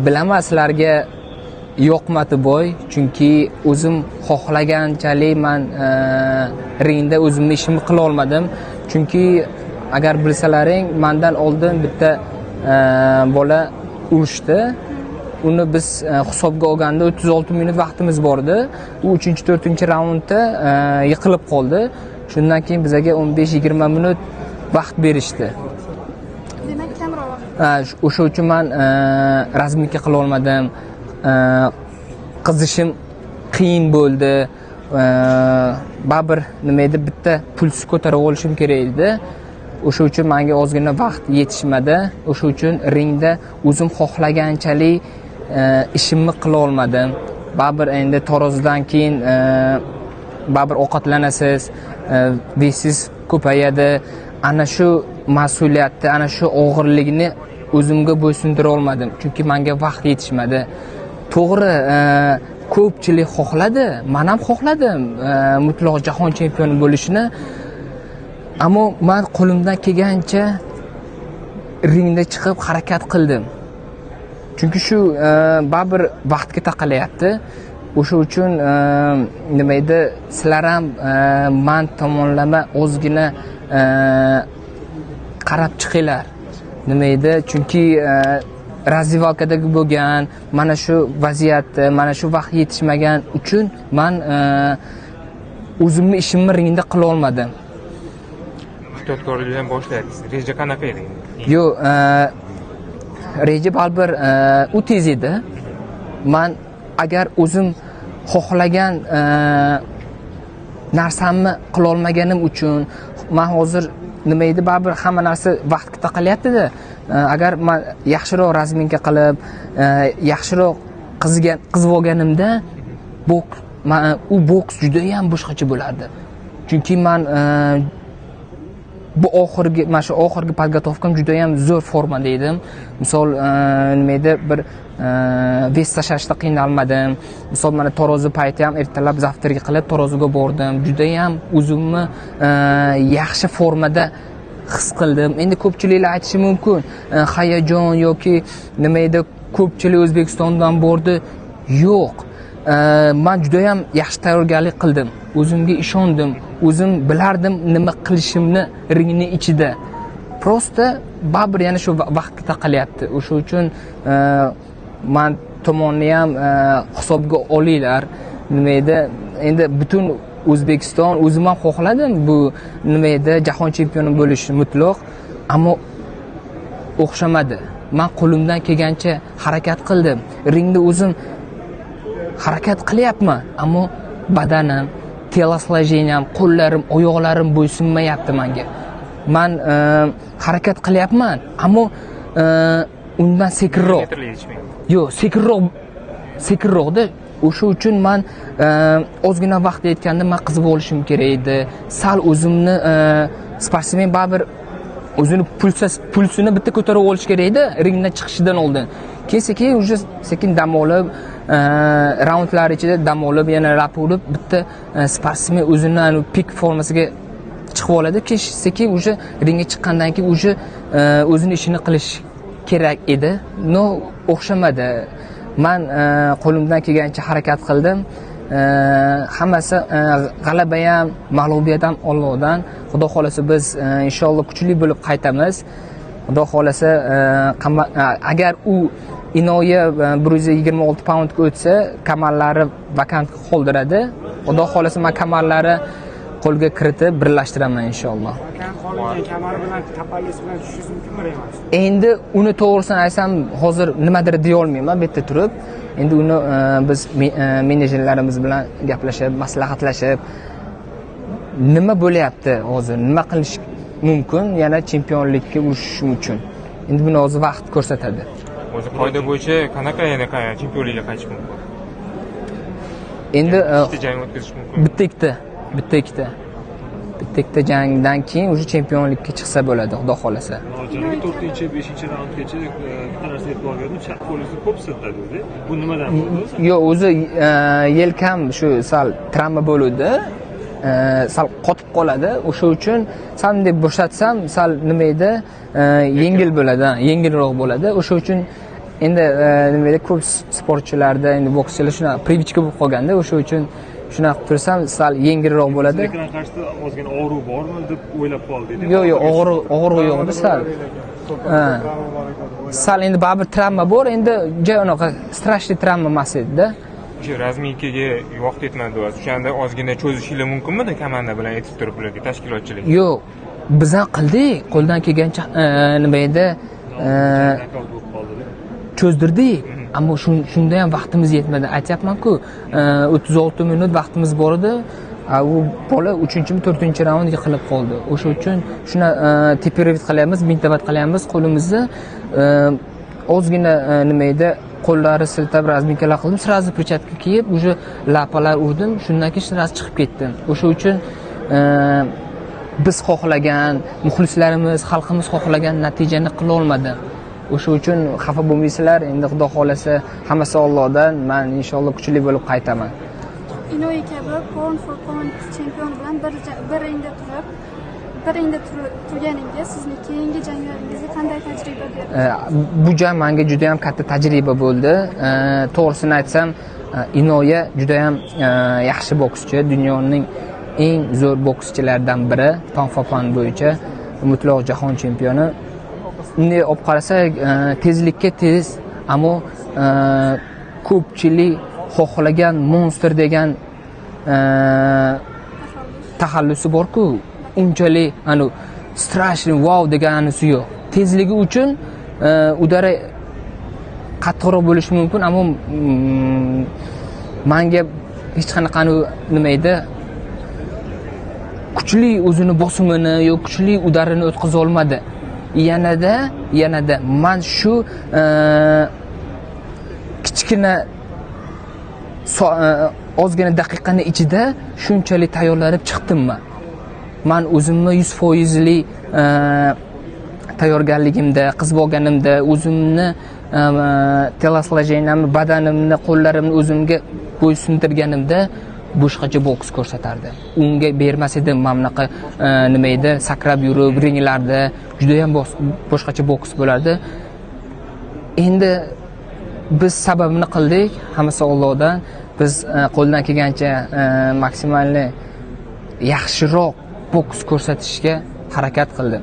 Bilaman, sizlarga yoqmadi бой, chunki o'zim xohlaganchalik man ringda o'zimni ishimni qila olmadim. Chunki agar bilsalaring, mandan oldin bitta bola urushdi. Uni biz hisobga olganda 36 minut vaqtimiz bor edi. U 3, 4 raundda yiqilib qoldi. Shundan keyin bizaga 15-20 minut vaqt berishdi. Demak, kamroq vaqt. Ha, o'sha uchun man разминка qila olmadim. Qizishim qiyin bo'ldi. Baribir, nima edi, bitta пульс ko'tarib olishim kerak edi. O'sha uchun menga ozgina vaqt yetishmadi. O'sha uchun ringda o'zim xohlaganchalik ishimni qila olmadim. Baribir endi tarozidan keyin baribir ovqatlanasiz, вес ingiz ko'payadi. Ana shu mas'uliyatni, ana shu og'irlikni o'zimga bo'ysundira olmadim, chunki menga vaqt yetishmadi. To'g'ri, ko'pchilik xohladi, man ham xohladim mutlaq jahon chempioni bo'lishini, ammo man qo'limdan kelgancha ringda chiqib harakat qildim, chunki shu baribir vaqtga taqalyapti. O'sha uchun nima edi, sizlar ham man tomonlama ozgina qarab chiqinglar. Nima edi, chunki раздевалка dagi bo'lgan mana shu vaziyatni, mana shu vaqt yetishmagan uchun man o'zimni ishimni ringda qila olmadim. Ehtiyotkorlik bilan boshlayapsiz. Reja qanaqa edi endi? Yo'q, reja baribir u tez edi. Man agar o'zim xohlagan narsamni qilolmaganim uchun man hozir, nima edi, baribir hamma narsa vaqtga taqalyaptida. Agar man yaxshiroq разминка qilib, yaxshiroq qizigan, qizib olganimda boks, u boks judayam boshqacha bo'lardi, chunki man bu oxirgi, mana shu oxirgi подготовка m judayam zo'r formada edim. Misol, nima edi, bir вес tashlashda qiynalmadim. Misol, mana tarozi payti ham ertalab завтрак qilib taroziga bordim, judayam o'zimni yaxshi formada his qildim. Endi ko'pchiliklar aytishi mumkin, hayajon yoki, nima edi, ko'pchilik O'zbekistondan bordi. Yo'q, man judayam yaxshi tayyorgarlik qildim, o'zimga ishondim, o'zim bilardim nima qilishimni ringni ichida. Просто baribir yana shu vaqtga taqalyapti. O'sha uchun man tomonni ham hisobga olinglar. Nima edi, endi butun O'zbekiston, o'zim ham xohladim bu, nima edi, jahon chempioni bo'lishni mutlaq, ammo o'xshamadi. Man qo'limdan kelgancha harakat qildim, ringda o'zim harakat qilyapman, ammo badanim, телосложением, qo'llarim, oyoqlarim bo'ysunmayapti manga. Man harakat qilyapman, ammo undan sekinroq. Metrlar yetishmaydi. Yo'q, sekinroq, sekinroqda. O'sha uchun man ozgina vaqt yetganda man qizib olishim kerak edi sal o'zimni. Sportsmen baribir o'zini pulsini bitta ko'tarib olish kerak edi ringdan chiqishidan oldin. Keyin sekin, уже sekin dam olib, raundlar ichida dam olib, yana lap urib, bitta sportsmen o'zini anavi пик formasiga chiqib oladi. Keyin sekin уже ringga chiqqandan keyin уже o'zini ishini qilish kerak edi, но o'xshamadi. Man qo'limdan kelgancha harakat qildim. Hammasi, g'alaba ham, mag'lubiyat ham Ollohdan. Xudo xohlasa, biz inshaalloh kuchli bo'lib qaytamiz, xudo xohlasa. Agar u Inoya 126 poundga o'tsa, kamarlari vakant qoldiradi. Xudo xohlasa, man kamarlari qo'lga kiritib birlashtiraman, inshaalloh. Vakant qolingan kamar bilan Tapales bilan tushishingiz mumkinmi revansh? Endi uni to'g'risini aytsam, hozir nimadir deya olmayman bu yerda turib. Endi uni biz menejerlarimiz bilan gaplashib, maslahatlashib, nima bo'lyapti hozir, nima qilish mumkin yana chempionlikka urushishim uchun, endi buni hozir vaqt ko'rsatadi. O'zi qoida bo'yicha qanaqa yana chempionlikka qaytish mumkin? Endi Ikkita jang o'tkazish mumkin. Bitta, ikkita, bitta, ikkita, bitta, ikkita jangdan keyin уже chempionlikka chiqsa bo'ladi, xudo xohlasa. Nojo'ya to'rtinchi, beshinchi raundgacha bitta narsaga e'tibor berdim, chap qo'lingizni ko'p siltadingiz. Bu nimadan bo'ldi o'zi? Yo'q, o'zi yelkam shu sal travma bo'luvdi, sal qotib qoladi. O'sha uchun sal bunday bo'shatsam, sal, nima edi, yengil bo'ladi, ha, yengilroq bo'ladi. O'sha uchun Endi nima edi, ko'p sportchilarda, endi bokschilar shunaqa привычка bo'lib qolganda, o'sha uchun shunaqa qilib tursam sal yengilroq bo'ladi. Ekran qarshisida ozgina og'riq bormi deb o'ylab qoldik. Yo'q, og'rig'i yo'q edi sal. Ha. Sal endi baribir travma bor, endi ja unaqa страшный travma emas edi-da. O'sha разминка ga vaqt yetmadi deyapsiz. O'shanda ozgina cho'zishinglar mumkinmidi komanda bilan aytib turib ularga, tashkilotchilik? Yo'q, biz ham qildik, qo'ldan kelgancha, nima edi, Nokaut bo'lib qoldi. cho'zdirdik, ammo shunda ham vaqtimiz yetmadi. Aytyapman-ku, 36 minut vaqtimiz bor edi. U bola uchinchimi, to'rtinchi raund yiqilib qoldi. O'sha uchun shuni тейпировать qilyapmiz, бинтовать qilyapmiz qo'limizni. Ozgina, nima edi, qo'llari siltab разминка lar qildim, сразу перчатка kiyib, уже lapalar urdim, shundan keyin сразу chiqib ketdim. O'sha uchun biz xohlagan, muxlislarimiz, xalqimiz xohlagan natijani qila olmadim. O'sha uchun xafa bo'lmaysizlar. Endi Xudo xohlasa, hammasi Ollohdan, man inshaalloh kuchli bo'lib qaytaman. Inoue kabi pound for pound chempion bilan bir ringda turib, bir ringda turganingiz sizni keyingi janglaringizga qanday tajriba berdi? Bu jang menga juda ham katta tajriba bo'ldi. To'g'risini aytsam, Inoue juda ham yaxshi bokschi, dunyoning eng zo'r bokschilaridan biri, pound for pound bo'yicha mutlaq jahon chempioni. Bunday olib qarasak, tezlikka tez, ammo ko'pchilik xohlagan monster degan taxallusi borku, unchalik anu страшный, wow deganisi yo'q. Tezligi uchun удар i qattiqroq bo'lishi mumkin, ammo manga hech qanaqa anu nima edi, kuchli o'zini bosimini yo kuchli удар ini o'tkaza olmadi. Yanada man shu kichkina ozgina daqiqani ichida shunchalik tayyorlanib chiqdimmi, man o'zimni 100 foizli tayyorgarligimda, qizib olganimda, o'zimni телосложение mni, badanimni, qo'llarimni o'zimga bo'ysuntirganimda boshqacha boks ko'rsatardi. Unga bermas edim mana bunaqa, nima edi, sakrab yurib ringlarda judayam boshqacha boks bo'lardi. Endi biz sababini qildik, hammasi Ollohdan. Biz qo'ldan kelgancha максимальный yaxshiroq boks ko'rsatishga harakat qildim.